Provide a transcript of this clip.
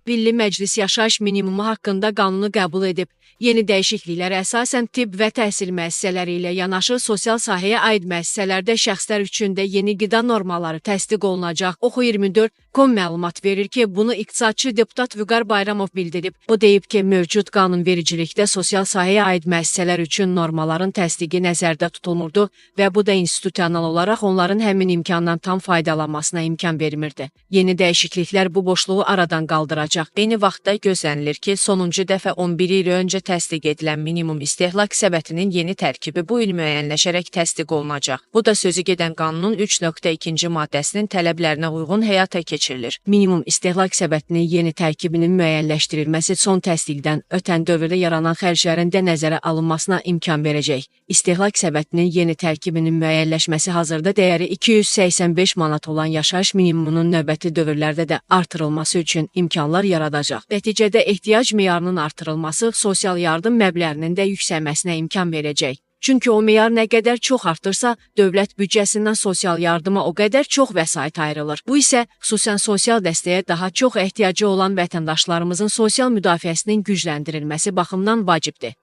Milli Məclis yaşayış minimumu haqqında qanunu qəbul edib. Yeni dəyişikliklərə əsasən tibb və təhsil müəssisələri ilə yanaşı sosial sahəyə aid müəssisələrdə şəxslər üçün də yeni qida normaları təsdiq olunacaq. Oxu24.com məlumat verir ki, bunu iqtisadçı deputat Vüqar Bayramov bildirib. O deyib ki, mövcud qanunvericilikdə sosial sahəyə aid müəssisələr üçün normaların təsdiqi nəzərdə tutulmurdu və bu da institusional olaraq onların həmin imkandan tam faydalanmasına imkan vermirdi. Yeni dəyişikliklər bu boşluğu aradan qaldıracaq. Eyni vaxtda gözlənilir ki, sonuncu dəfə 11 il öncə təsdiq edilən minimum istehlak səbətinin yeni tərkibi bu il müəyyənləşərək təsdiq olunacaq. Bu da sözü gedən qanunun 3.2-ci maddəsinin tələblərinə uyğun həyata keçirilir. Minimum istehlak səbətinin yeni tərkibinin müəyyənləşdirilməsi son təsdiqdən ötən dövrdə yaranan xərclərin də nəzərə alınmasına imkan verəcək. İstehlak səbətinin yeni tərkibinin müəyyənləşməsi hazırda dəyəri 285 manat olan yaşayış minimumunun növbəti dövrlərdə də artırılması üçün imkanlar yaradacaq. Nəticədə ehtiyac meyarının artırılması sosial yardım məbləğinin də yüksəlməsinə imkan verəcək. Çünki o meyar nə qədər çox artırsa, dövlət büdcəsindən sosial yardıma o qədər çox vəsait ayrılır. Bu isə xüsusən sosial dəstəyə daha çox ehtiyacı olan vətəndaşlarımızın sosial müdafiəsinin gücləndirilməsi baxımından vacibdir.